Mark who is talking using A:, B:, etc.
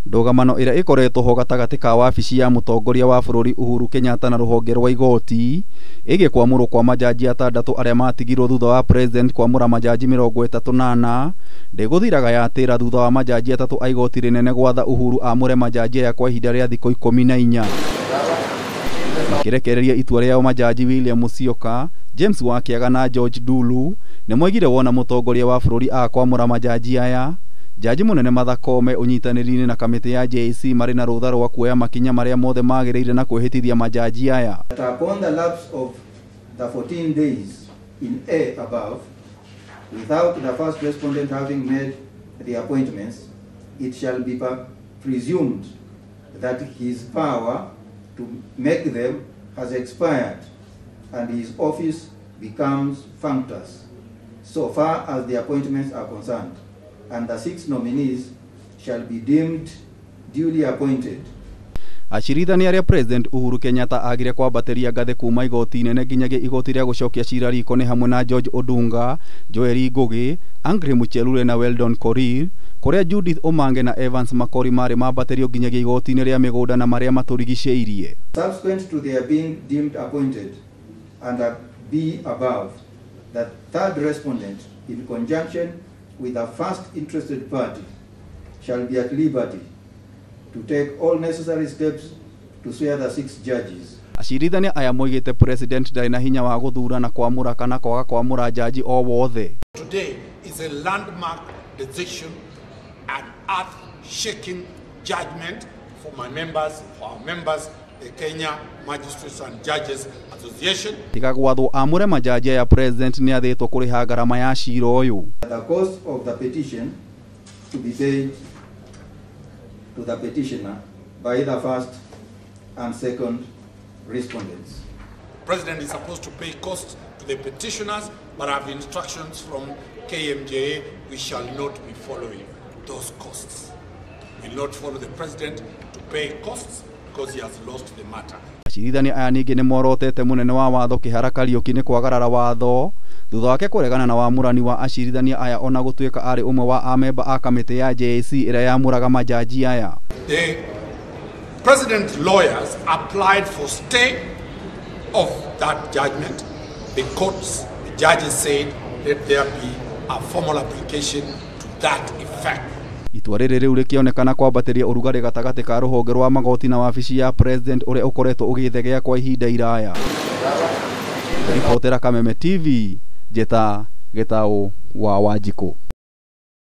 A: Ndũgamano ĩrĩa ĩkoretwo ho gatagatĩ ka wabici ya mũtongoria wa bũrũri Uhuru Kenyatta na rũhonge rwa igoti ĩgiĩ kwamũrwo kwa majaji atandatũ arĩa matigirwo thutha wa president kwamũra majaji 34 ndĩgũthiraga yatĩra thutha wa majaji atatũ a igoti rĩnene gwatha Uhuru amũre majaji aya kwa ihinda rĩa thikũ 14. Makĩrekereria itua rĩao majaji William Musyoka, James Wakiaga na George Dulu nĩmoigire wona mũtongoria wa bũrũri akwamũra majaji aya Jaji mũnene Martha Koome ũnyitanĩri-inĩ na kamĩtĩ ya JSC marĩ na rũtha rwa kuoya makinya marĩa mothe magĩrĩire na kwĩhĩtithia majaji aya.
B: Upon the lapse of the 14 days in A above, without the first respondent having made the appointments, it shall be presumed that his power to make them has expired and his office becomes functus so far as the appointments are concerned, and the 6 nominees shall be deemed duly appointed.
A: Acirithania arĩa President Uhuru Kenyatta agire kwambatĩria ngathĩ kuma igoti inene nginyagia igoti rĩa gũcokia cira riko nĩ hamwe na George Odunga, Joel Ngugi, Angry Muchelule na Weldon Korir, kũrĩa Judith Omange na Evans Makori marĩ mambatĩrio nginyagia igoti-inĩ rĩa mĩgũnda na marĩa matũrigicĩirie.
B: Subsequent to their being deemed appointed under B above, the third respondent in conjunction with the first interested party shall be at liberty to take all necessary steps to swear the 6 judges.
A: Acirithania aya moigĩte president ndarĩ na hinya wa gũthura na kwamũra kana kwaga kwamũra jaji o wothe.
C: Today is a landmark decision, an earth-shaking judgment for my members, for our members, the Kenya Magistrates and Judges Association.
A: Tiga gwathwo amũre majaji aya president nĩ athĩtwo kũrĩha ngarama ya cira ũyũ.
B: The cost of the petition to be paid to the petitioner by the first and second respondents.
C: President is supposed to pay costs to the petitioners, but I have instructions from KMJA, we shall not be following those costs. We will not follow the president to pay costs because he has lost the matter.
A: Acirithania aya ningĩ nĩ morotete mũnene wa watho Kĩhara Kariũki nĩ kwagarara watho thutha wake kũregana na wamũrani wa acirithania aya ona gũtuĩka arĩ ũmwe wa amemba a kamĩtĩ ya JSC ĩrĩa yamũraga majaji aya.
C: The president's lawyers applied for stay of that judgment. The courts, the judges said let there be a formal application to that effect.
A: Itua rĩrĩ rĩu rĩkĩonekana kwambatĩria ũrugarĩ gatagatĩ ka rũhonge rwa magoti na wabici ya president ũrĩa ũkoretwo ũgĩthegea kwa ihinda iraya. Ribotera Kameme TV, Njĩta Gĩtaũ wa Wanjikũ.